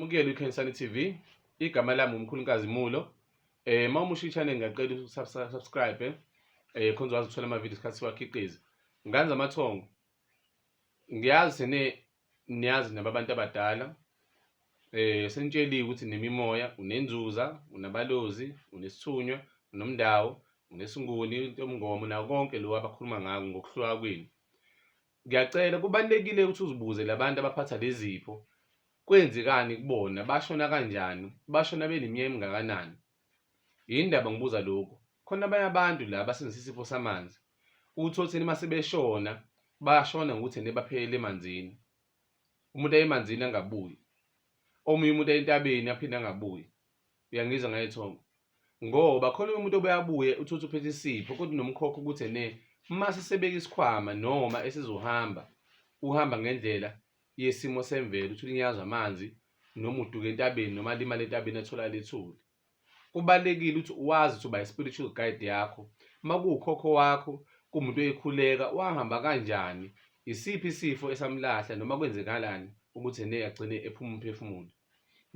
Nginamukela iKhensani TV. Igama lami uMkhulu Nkazimulo. Uma umusha i-channel ngiyacela usubscribe khona uzokwazi ukuthola ama-video isikhathi siwakhiqiza. Ngane zamathongo. Ngiyazi sene niyazi nabo abantu abadala. Senitsheliwe ukuthi nemimoya, unenzuza, unabalozi, unesithunywa, unomndawo, unesinguni, intomngomo nako konke lokho abakhuluma ngako ngokuhluka kwenu. Ngiyacela kubalulekile ukuthi uzibuze labantu abaphatha lezipho kwenzekani kubona bashona kanjani bashona beneminyaka emingakanani yini ndaba ngibuza lokhu khona abanye abantu la abasebenzisa isipho samanzi uthole ukuthi uma sebeshona bashona ngokuthi ene baphelele emanzini umuntu aye emanzini angabuyi omunye umuntu aye entabeni aphinde angabuyi uyangizwa ngayethongo ngoba khona umuntu obuye abuye uthi uthi uphethe isipho kodwa unomkhokho ukuthi ene uma sesebeka isikhwama noma esizohamba uhamba ngendlela yesimo semvelo uthi ulinyazwa amanzi noma uduka entabeni noma alimale entabeni atholakale ethuli. Kubalulekile ukuthi wazi ukuthi uba i-spiritual guide yakho uma kuwukhokho wakho kuwumuntu oyekhuleka wahamba kanjani isiphi isifo esamlahla noma kwenzekalani ukuthi ene agcine ephuma umphefumulo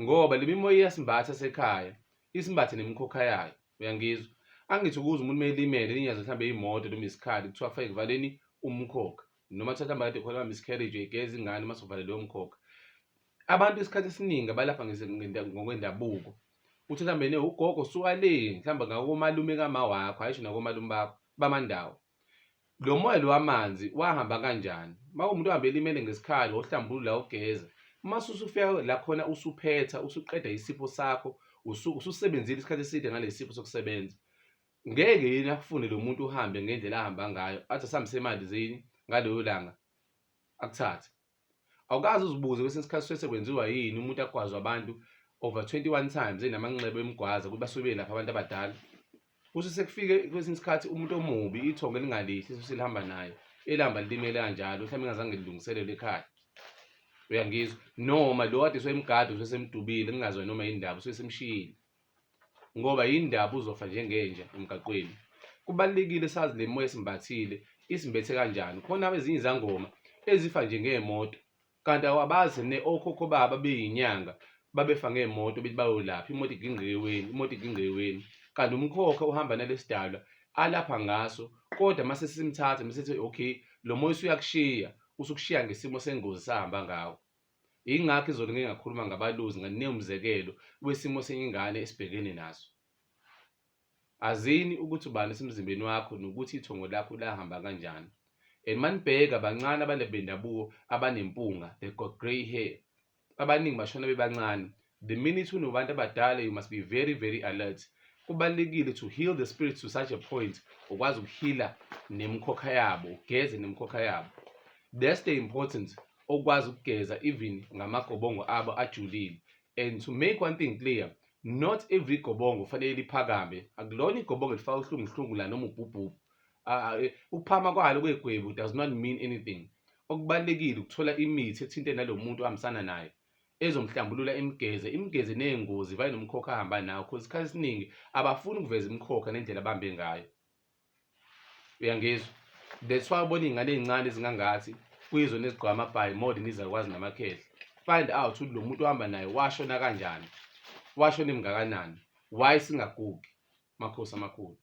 ngoba le mimoya iyasimbatha sekhaya isimbathe nemikhokha yayo uyangizwa angithi ukuze umuntu melimele linyazo mhlawumbe imoto noma isikhali kuthiwa fake kuvaleni umkhokha noma thatha mhlawumbe kade khona miscarriage uyayigeza ingane uma suvale leyo mkhokha abantu isikhathi esiningi abalapha ngokwendabuko uthi mhlawumbe ne ugogo suka le mhlawumbe ngakomalume kama wakho ayisho nakomalume bakho bamandawo Lo moya lo wamanzi wahamba kanjani? Uma umuntu ohambe elimele ngesikhali wohlambulula ugeza. Uma usufika la khona usuphetha usuqeda isipho sakho ususebenzile isikhathi eside ngalesi sipho sokusebenza. Ngeke yini akufune lo muntu uhambe ngendlela ahamba ngayo athi asihambise emanzini ngaleyo langa akuthathe. Awukaze uzibuze kwesinye isikhathi suke sekwenziwa yini umuntu agwazwe abantu over 21 times enamanxeba emgwaza ukuthi basuke belapha abantu abadala. Kuthi sekufike kwesinye isikhathi umuntu omubi ithongo elingalihle sesilihamba naye elihamba lilimele kanjalo mhlawumbe ingazange lilungiselelwe ekhaya. Uyangizwa? Noma lo kade esemgada usesemdubile kungazwa noma yindaba usesemshiyile. Ngoba yindaba uzofa njengenja emgaqweni. Kubalulekile sazi le moya esimbathile isimbethe kanjani. Khona ezinye izangoma ezifa nje ngemoto kanti awabazi ne okhokho babo beyinyanga babefa ngemoto bethi bayolapha imoto igingqike eweni imoto igingqike eweni kanti umkhokha uhamba nalesidalwa alapha ngaso kodwa mase simthatha mase okay lo moya usuyakushiya usukushiya ngesimo sengozi sahamba ngawo. Yingakho izolo ngike ngakhuluma ngabaluzi nganika umzekelo wesimo senye ingane esibhekene naso. Azini ukuthi ubani osemzimbeni wakho nokuthi ithongo lakho lahamba kanjani. And manibheka bancane abantu bendabuko abanempunga, they got grey hair. Abaningi bashona bebancane. The minute unobantu abadala you must be very very alert. Kubalulekile to heal the spirit to such a point ukwazi ukuhila nemikhokha yabo, ugeze nemikhokha yabo. That's the importance okwazi ukugeza even ngamagobongo abo ajulile. And to make one thing clear, not every gobongo kufanele liphakame. Akulona igobongo elifaka uhlunguhlungu la noma ubhubhubhu. Ukuphakama kwalo kwegwebu does not mean anything. Okubalulekile ukuthola imithi ethinte nalo muntu ohambisana naye ezomhlambulula imgeze imgeze ney'ngozi vale nomkhokha ahamba nawo cause isikhathi esiningi abafuni ukuveza imikhokha nendlela abambe ngayo. Uyangizwa? That's why ubona iy'ngane ey'ncane ezingangathi kuyizona ezigqoka amabhayi more than izalukwazi namakhehla. Find out ukuthi lo muntu ohamba naye washona kanjani, washona emngakanani, why singagugi makhosi amakhulu.